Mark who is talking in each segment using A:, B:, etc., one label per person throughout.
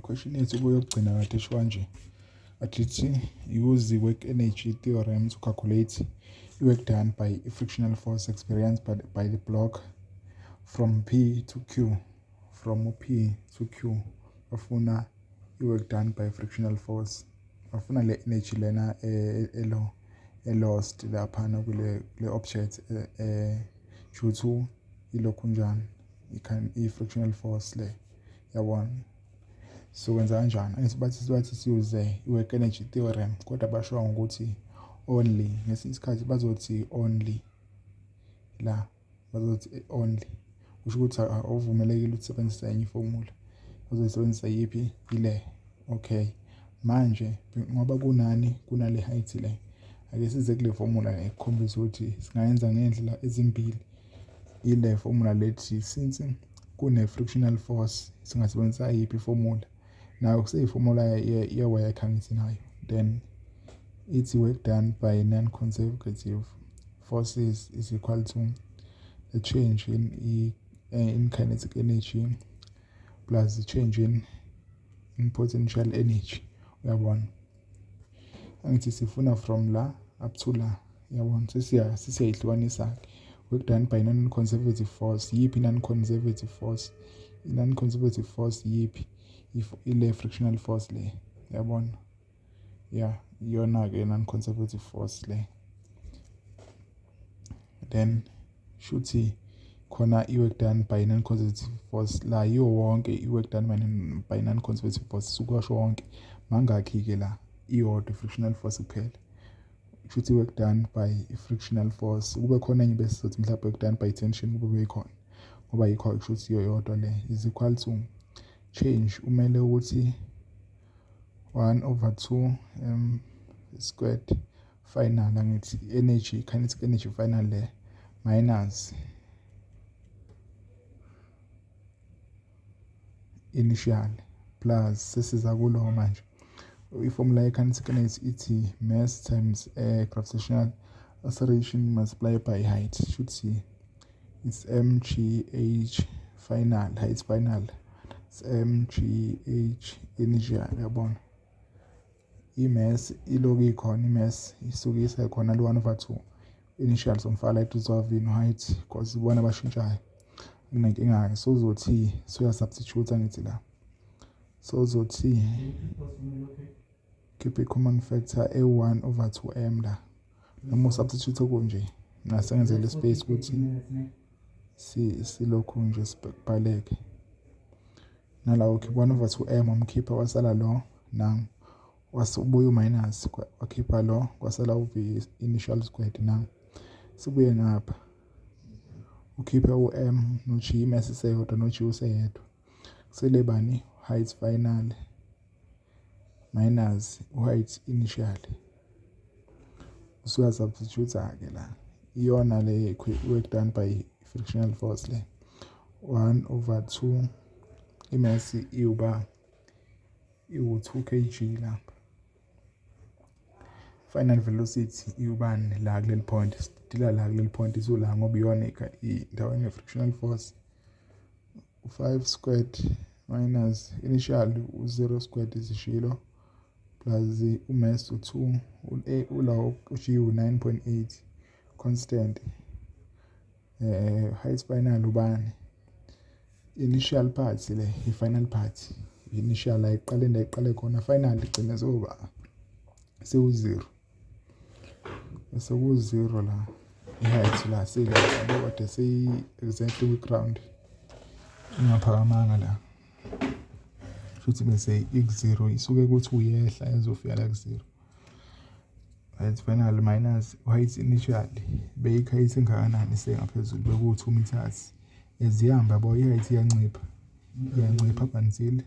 A: Question yethu kuyogcina kade isho kanje. Athi use the work energy theorem to calculate work done by frictional force experienced by the block from P to Q. From P to Q. Bafuna i-work done by frictional force. Bafuna le energy lena elo e-lost laphana kule object due to ilokhu njani i-frictional force le, yabona. So kwenza kanjani? Angithi bathi siyuze i-work energy theorem, kodwa basho ngokuthi only. Ngesinye isikhathi bazothi only la, bazothi only, kusho ukuthi awuvumelekile ukuthi usebenzise enye iformula, uzoyisebenzisa yiphi? Ile. Okay, manje ngoba kunani, kunale height le, ake size kule formula le ekukhombisa ukuthi singayenza ngendlela ezimbili. Ile formula lethi since kune frictional force singasebenzisa yiphi iformula? Nayo kuseyiformula ye-work, angithi nayo? Then ithi work done by non-conservative forces is equal to the change in kinetic energy plus the change in potential energy, uyabona. Angithi sifuna from la up to la, yabona. Sesiyayihlukanisa ke. Work done by non-conservative force, yiphi non-conservative force? I-non-conservative force yiphi? Ile frictional force le, yabona. Yeah, iyona ke non-conservative force le. Then shuthi khona i-work done by non-conservative force la yiwo wonke i-work done by non-conservative force, sukwasho wonke. Mangakhi-ke la? Iyodwa, frictional force kuphela. Kushuthi work done by frictional force, kube khona enye bese sizothi mhlawumbe work done by tension, kube beyikhona, ngoba yikho kushuthi iyo yodwa le, is equal to change, umele ukuthi 1 over 2 m squared final, angithi energy, kinetic energy final le, minus initial plus, sesiza kulo manje iformula ye-kinetic energy ithi mass times gravitational acceleration multiplied by height. Shuthi it's mgh final, height final, it's mgh initial, yabona. I-mass iloku ikhona, i-mass isuke isekhona lo 1 over 2 initial, somfaka la eduze no height because ibona abashintshayo, kunenkinga-ke. So uzothi suya-substitute, angithi la? So uzothi khipha i-common factor e-1 over 2 m la, noma usubstitute kunje nasengenzele space ukuthi silokhu nje sibhaleke nala. Ukhipha 1 over 2 m, wamkhipha, wasala lo nangu, wasubuya uminus, wakhipha lo, kwasala u-v initial squared. Nangu sibuye ngapha, ukhiphe u-m no-g, i-mass iseyodwa no-g useyedwa, kusele bani? Height final minus height initial. Usuya-substitute-ke la, iyona le work done by frictional force le, 1 over 2, i-mass iwuba iwu-2 kg lapha. Final velocity iwubani la kuleli point? Sidila la kuleli point, isula ngoba iyona indawo ene-frictional force. U-5 squared minus initial u-0 squared izishilo plus umass u-2, ula u-g u-9.8 constant. Height final ubani? Initial part le, i-final part, initial la iqale la iqale khona, final igcine sekuba sewu-zero, bese ku-zero la i-height la sila, yabo, kade seyi-exactly kwi-ground, ingaphakamanga la. Futhi bese iku-zero, isuke kuthi uyehla izofika la ku-zero. Height final minus height initial, beyikho engakanani sengaphezulu? Beku-2 meters. Ezihamba, yabo, i-height iyancipha, iyancipha up until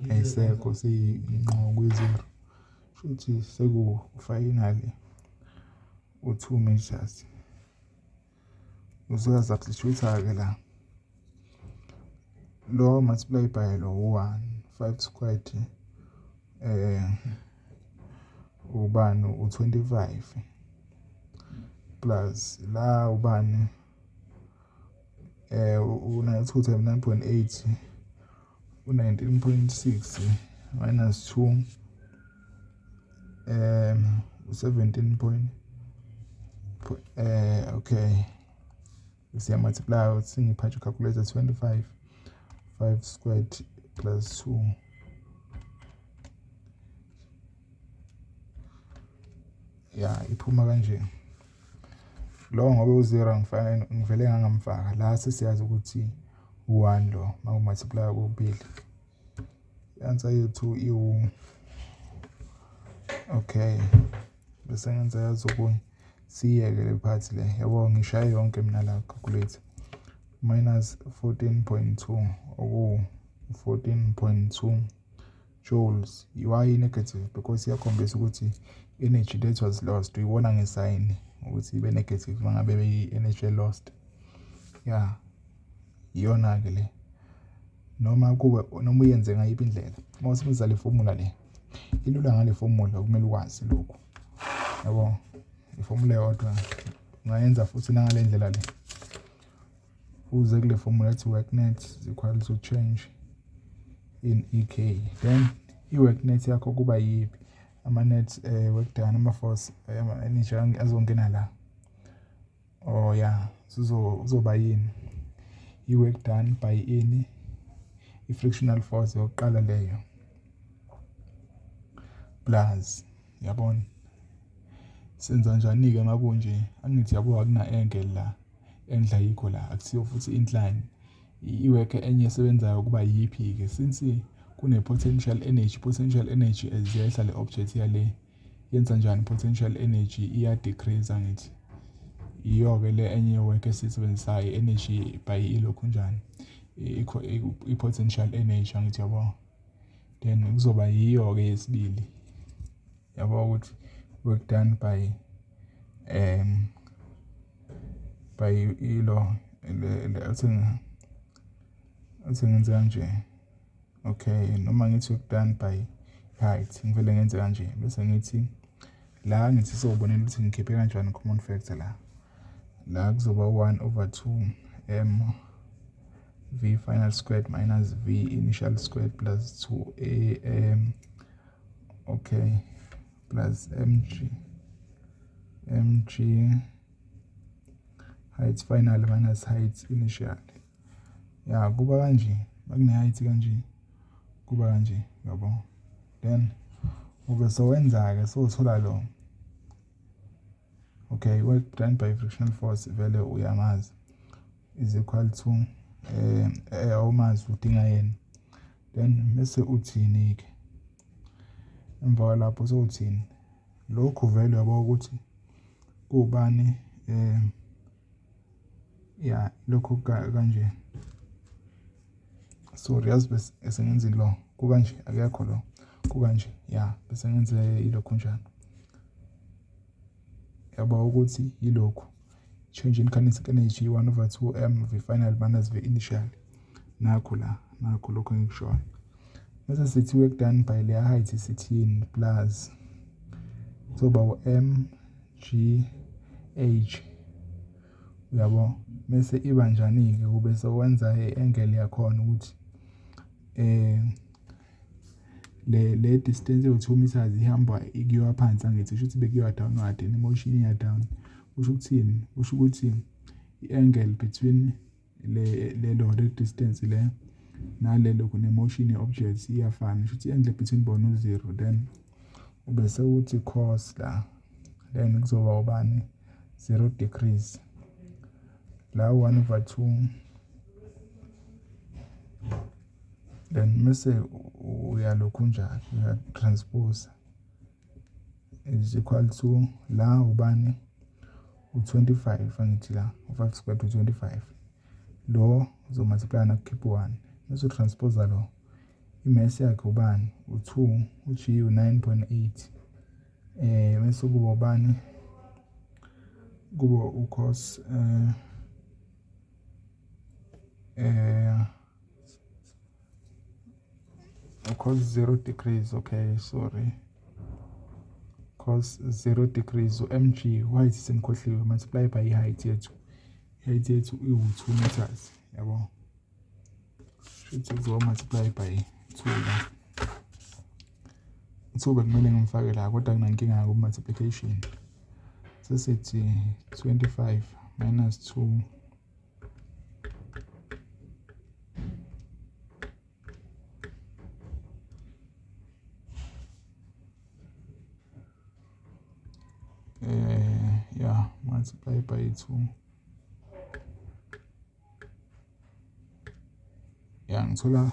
A: ayisekho, seyinqo kwi-zero. Shuthi seku-finally u-2 meters. Usuya-substitute-ke la, lo multiply by lo 1, 5 squared ubani? U25 plus la ubani? Una 2 times 9.8. U-19.6 minus 2 u-17 point okay, siya-multiply, uthi ngiphathe calculator, 25 5 squared plus 2. Ya, iphuma kanje lo ngoba u-0 ngifaka ngivele ngangamfaka la. Sesiyazi ukuthi u-1 lo uma u-multiply kokubili, i-answer yethu iwu, okay. Bese ngenza yazi okunye, siyeke le part le, yabo. Ngishaye yonke mina la calculator, minus 14.2, oku 14.2 joules. Why negative? Because iyakhombisa ukuthi energy that was lost, uyibona nge-sign ukuthi ibe negative uma ngabe beyi-energy lost. Ya, iyona-ke le, noma kube noma uyenze ngayiphi indlela, uma usebenzisa le formula le, ilula ngale formula. Kumele ukwazi lokhu, yabo, i-formula yodwa ungayenza futhi nangale ndlela le, uze kule formula ethi work net is equal to change in EK. Then i-work net yakho kuba yiphi? Ama-net work done, ama-force, ama-energy azongena la. Oh yeah, uzoba yini i-work done by ini? I-frictional force yokuqala leyo plus, yabona. Senza njani-ke makunje? Angithi yabo, akuna-angle la, angle ayikho la, akusiyo futhi incline. I-work enye esebenzayo kuba yiphi-ke since kune-potential energy? Potential energy as yehla le object yale, yenza njani potential energy? Iya-decrease, angithi? Iyo-ke le enye work esiyisebenzisayo, i-energy by ilokhu njani, i-potential energy, angithi yabo? Then kuzoba yiyo-ke yesibili, yabo, ukuthi work done by ilo athi ngenze kanje, okay, noma ngithi work done by height, ngivele ngenze kanje, bese ngithi la, ngithi sobonela ukuthi ngikhiphe kanjani common factor la. La kuzoba 1 over 2 m v final squared minus v initial squared plus 2 a m, okay, plus mg height final minus height initial. Ya, kuba kanje makune height kanje, kuba kanje, yabo. Then ube sowenza-ke, sowuthola lo, okay, work done by frictional force vele uyamazi is equal to awumazi, udinga yena. Then bese uthini-ke emva kwalapho? Sowuthini lokhu vele, uyabo ukuthi kubani? Ya, lokhu kanje, sorry, yazi, bese ngenzini lo kukanje, akekho lo kukanje, ya, bese ngenze ilokhu njani, yabo, ukuthi yilokhu change in kinetic energy, 1 over 2 m v final minus v initial. Nakho la, nakho lokho engikushoyo. Bese sithi work done by leya height, sithini? Plus kuzoba u-m g h, uyabo. Bese iba njani-ke? Kube sekwenza i-angle yakhona ukuthi le distance ewu-2 meters ihamba ikuyiwa phansi, angithi? Kusho ukuthi bekuyiwa downward and motion iya down. Kusho ukuthini? Kusho ukuthi i-angle between le lelo le distance le nalelo ne-motion ye-object iyafana. Kusho ukuthi i-angle between bona u-zero. Then ubese uthi cos la, then kuzoba ubani? 0 degrees la, 1 over 2. Then mase uyalokhu njalo, uya-transpose, is equal to la ubani? U-25, angithi? La u-5 squared u-25, lo uzo-multiply nakukhipha u-1, bese u-transpose lo. I-mass yakhe ubani? U-2, u-g u-9.8, bese kuba ubani? Kuba u-cos cos 0 degrees, okay, sorry, cos 0 degrees, u-mg height sengikhohliwe, multiply by i-height yethu. I-height yethu iwu-2 meters, yabo. Shuthi kuzoba multiply by 2 la. 2 bekumele ngimfake la kodwa kunankinga ku multiplication. Sesithi 25 minus 2 yeah, multiply by 2. Ya, ngithola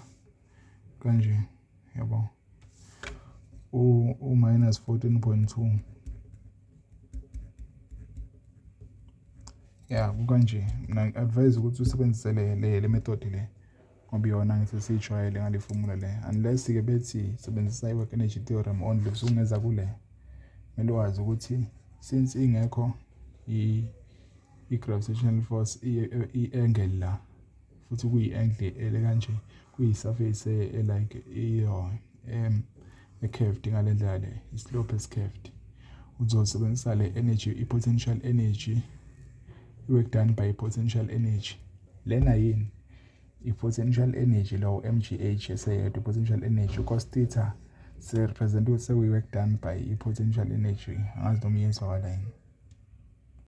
A: kanje, yabo, u minus 14.2. Ya, kukanje. Mina ngi-advise ukuthi usebenzise le method le ngoba iyona ngithi siyijwayele ngale formula le, unless-ke bethi sebenzisa i-work energy theorem only. Usungeza kule, kumele wazi ukuthi since ingekho i-gravitational force, i-angle la futhi kuyi-angle ele kanje, kuyi-surface e-like iyo e-curved ngale ndlela le, i-slope esi-curved, uzosebenzisa le energy, i-potential energy, i-work done by potential energy. Lena yini? I-potential energy lo mgh eseyedwa, i-potential energy cos theta se-represent ukuthi sekuyi-work done by i-potential energy. Angazi noma iyezwakala yini.